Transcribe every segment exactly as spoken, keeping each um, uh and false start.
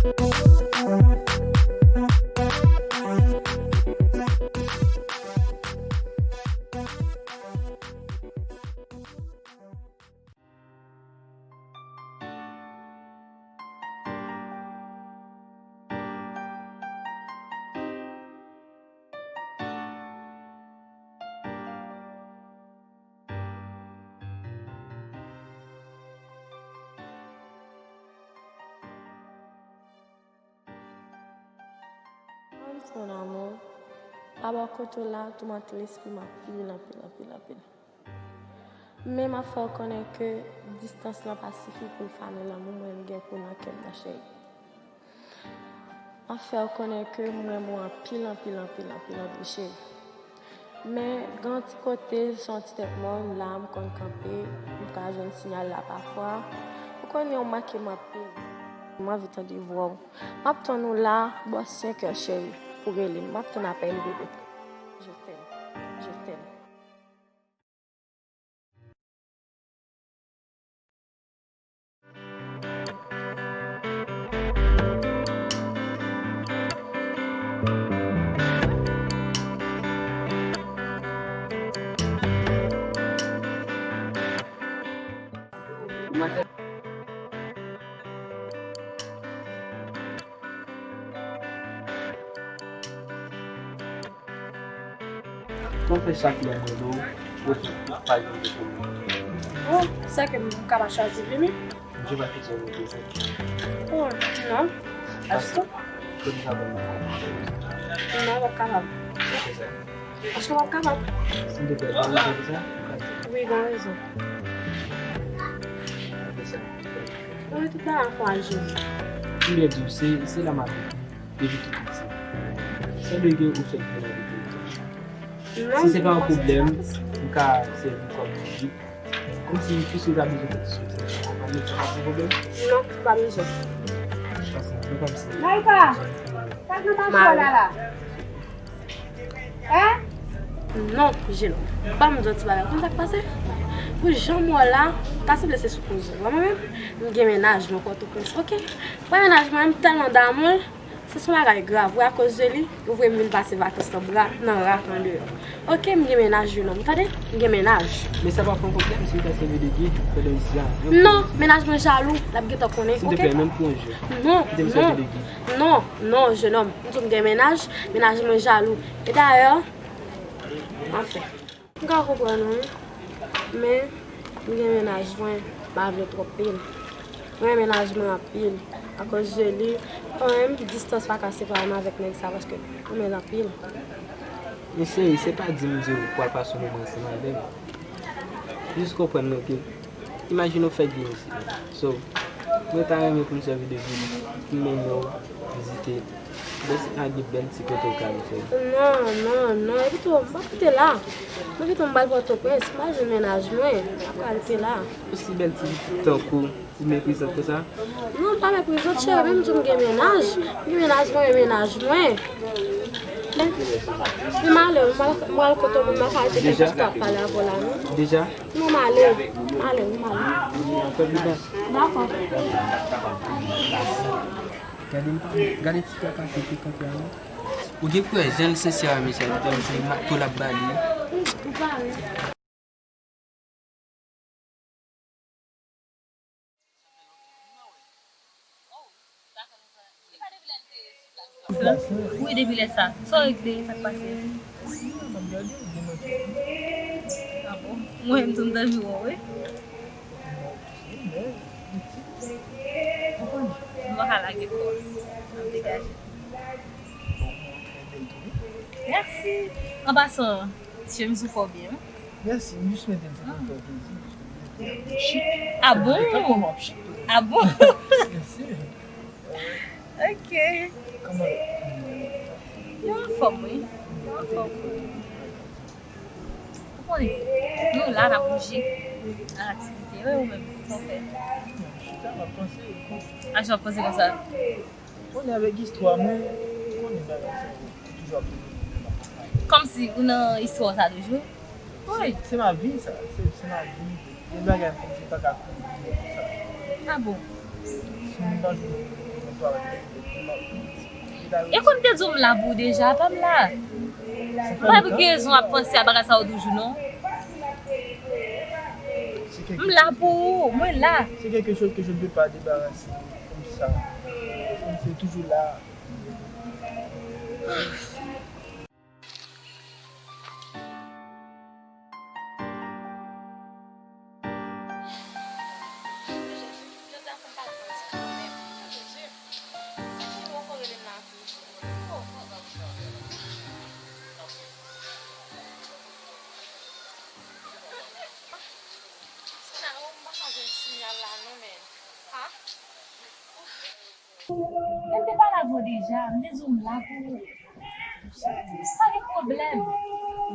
Hans, mon amour, pa bò kote w la toumante lespri m anpil, anpil, anpil, anpil. Men m ap fè w konnen ke distans lan pa sifi pou l fane lanmou mwen m gen pou w nan kè m nan, cheri. M ap fè w konnen ke m renmen w anpil, anpil, anpil, anpil, anpil, cheri. Men gen yon ti kote, se yon ti tèt mòn, m la, m konn kanpe, m ka jwenn siyal la pafwa. Ou konnen w manke m anpil. M anvi tande vwa w. M ap tann ou la, bò senk è, cheri, pou rele m. M ap tann apèl ou, bebe. Je t'aime. Je t'aime. Mwen fè chak lè mwen do, ou pa jwenn de pou mwen. Oh, sè ke m kapab chwazi vini? Misye pa fè sa mwen bezwen. Oh, non. Asto? Kòm sa bon. Non, w ap kapab. Asto w ap kapab. Silvouplè, pa bezwen sa. Wi, gen rezon. Wi, tout bagay fò al Jezi. M byen di w, se, se la m ap viv. Depi tou piti. Sanble ke ou sòt byen nan vi tou. Si se pa yon pwoblèm, m ka sèvi kòm bouji. Kòmsi, piske w ta bezwen fè ti soti. Ou pa bezwen fè pwoblèm? Non, pa bezwen. Pase, fè kòmsi. Naïka, sa k nan mache w la la? Hein? Non, Jeno. Ban m di w ti bagay. Konn sa k pase? Pou jan m wè w la, ta sanble se sou koze. Wè mwen menm, m gen mennaj mwen Pòtoprens, oke? Wè mennaj mwen, m tèlman damou l. Se yon bagay grav, wi, akoz de li, ou voye m vin pase vakans nan bra, nan rak andeyò. Oke, m gen mennaj, jenòm, tande? M gen mennaj. Men sa pa fè yon pwoblèm, si w ta sèvi de gid pandan isi a. Non, mennaj mwen jalou, l ap gentan konnen, oke? Silvouplè, menm pou yon jou. Non, non, non, non, jenòm, m di w m gen mennaj, mennaj mwen jalou. E dayè, anfen. M ka konprann ou, wi. Men, m gen mennaj mwen, m pa vle twonpe l. Mwen renmen mennaj mwen anpil. Akoz de li, kanmenm, distans pa ka separe m avèk nèg sa, paske m renmen l anpil. Men cheri, se pa di m di w pou w al pase yon moman ansanm avè m. Jis konprann mwen ke Imajine w fèk vin isi. So, mwen ta renmen pou m sèvi de gid, pou m mennen w vizite. Bèl ti, a, gen bèl ti kote w ka al fè. Non, non, non. Epi tou, m p ap rete la. Mwen pito m pral Pòtoprens, m pral jwenn mennaj mwen. M p ap rete la. Osi bèl ti tankou ou meprizant konsa? Non, m pa meprizant, cheri, men m di w m gen mennaj. M gen mennaj mwen, mennaj mwen. Men, men m ale, m pral, m pral kote w, m pa ka rete fè jis ap pale avè w la, non. Deja? Non, m ale, m ale, m ale. Dakò. Gade m pa, gade ti kaka ki te kanpe a non. Ou gen kwè jan l sensè a mesye, li tann se mato l ap ba li. Wi, depi lè sa. Sa w regle, sa k pase? Ah bon? Mwen menm tou m t anvi wè w, wi. M pa ka lage kò. M ap degaje. Mèsi. An pasan, chemiz ou fè w byen, wi. Mèsi, m jis mete l, se pou m fè w plezi, paske m mete l chik. Ah bon? Tankou m ap chik tou. Ah bon? Mèsi. Ok. Kòman? Yo anfòm, wi. Yo anfòm. Ou konnen, nou la, n ap bouje. Nan aktivite, wi, ou menm, sa w fè? M chita, m ap panse. A, jan w ap panse konsa? Ou konnen avèk istwa mwen, ou konnen bagay sa yo, toujou ap tounen. Kòmsi ou nan istwa sa toujou? Wi. Se, se ma vi sa, se, se ma vi. Gen bagay m kòmsi m pa ka kouri konsa. Ah bon? Si m pa jwenn E kon m te di w m la pou ou deja, pa m la. M pa gen rezon ap panse a bagay sa yo toujou, non. M la pou ou, mwen la. C'est quelque chose que je ne peux pas débarrasser comme ça. C'est toujours là. Sina, ou m pa ka jwenn siyal la non, men. Ha? Men m te pale avè w deja, m te di w m la pou ou. Pa gen pwoblèm.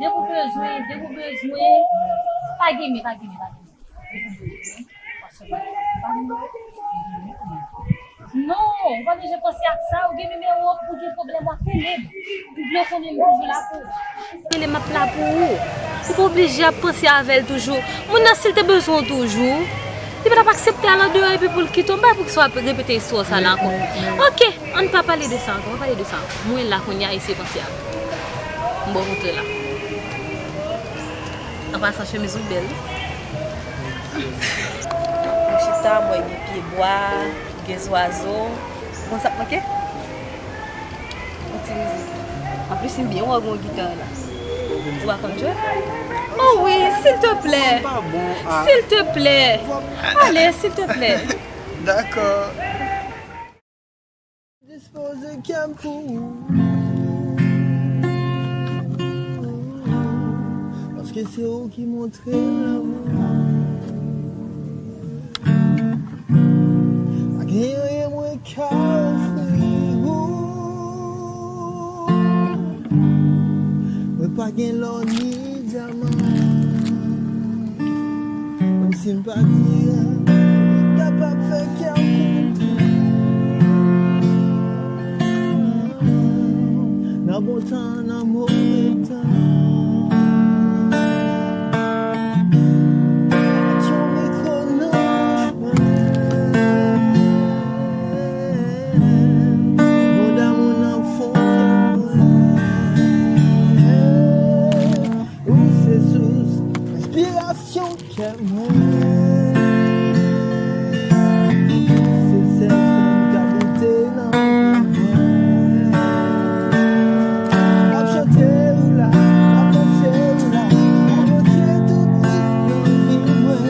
Depi w bezwen, depi w bezwen, pa geme, pa geme, pa geme. Depi w bezwen, w ap sèlman pa geme. Non, ou pa bezwen panse ak sa, ou gen nimewo m, ou gen pwoblèm, w ap rele m. Ou vle w konnen m toujou la pou ou. Rele m ap la pou ou. Ou pa oblije ap panse avè l toujou. Moun nan, si l te bezwen w toujou, li pa t ap aksepte al andeyò epi pou l kite w. M pa wè poukisa w ap repete istwa sa la ankò. Oke, ann pa pale de sa ankò, pa pale de sa. Mwen la kounye a, eseye panse avè m. M ba w montre la. An pasan, chemiz ou bèl wi. Mwen chita, m wè gen pyebwa, gen zwazo. Ou konn sa k manke? Yon ti mizik. Anplis, m byen wè w gen yon gita la. Ou pa konn jwe? Oh wi, silteplè. Silteplè. Ale, silteplè. Dakò. Dispoze kè m pou ou. Paske se ou ki montre m lanmou. Pa gen anyen mwen ka ofri ou. Mwen pa gen lò ni dyaman. Menm si m pa di anyen, ou kapab fè kè m kontan. Nan bon tan, nan move tan. Yon mikwo nan bouch mwen. Bon damou nan fon kè mwen. Ou se sous enspirasyon kè mwen. Se sèl fanm k abite nan vi mwen. M ap chante ou la, m ap danse ou la. Ou bloke tout tit nan vi mwen.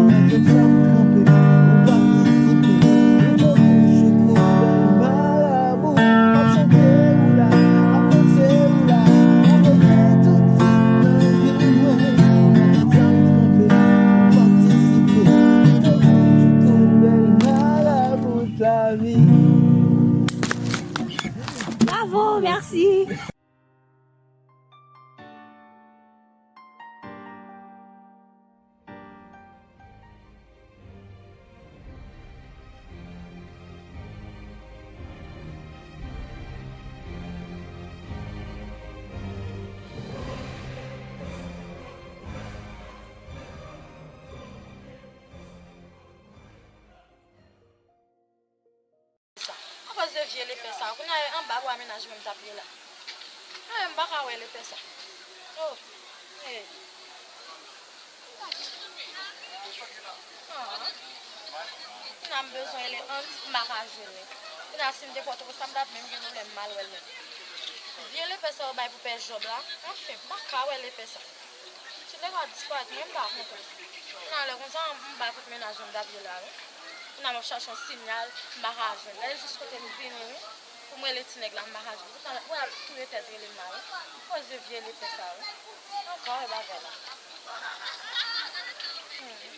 Nan tout sa m kanpe, ou patisipe. Ou toujou kou bèl marabou. M ap chante ou la, m ap danse ou la. Ou bloke tout tit nan vi mwen. Nan tout sa m kanpe, ou patisipe. Ou toujou kou bèl marabou lavi. Bravo, merci. Sa. Akoz de vye lepè sa. Kounye a, e anba bwa mennaj mwen m t ap ye la. An, m pa ka wè lepè sa. Oh. Hey. Ah. Kounye a, m bezwen li, an, m pa ka jwenn li. Kounye a, si m te pran oto sa, m t ap menm gen pwoblèm m al wè l menm. Vye lepè sa yo bay pou pè Jòb la. Anfen, m pa ka wè lepè sa. Ti nèg la disparèt, mwen m pa konprann. Kounye a lè konsa, m ba kout mennaj mwen m t ap ye la, wi. Kounye a m ap chache yon sinyal, m pa ka jwenn. Gade jis kote m vini, wi. Pou m rele ti nèg la, m pa ka jwenn. Poutan, wè, l ap touye tèt rele m la, wi. Koze vye lepè sa, wi. Ankò, e bagay la. Hmm.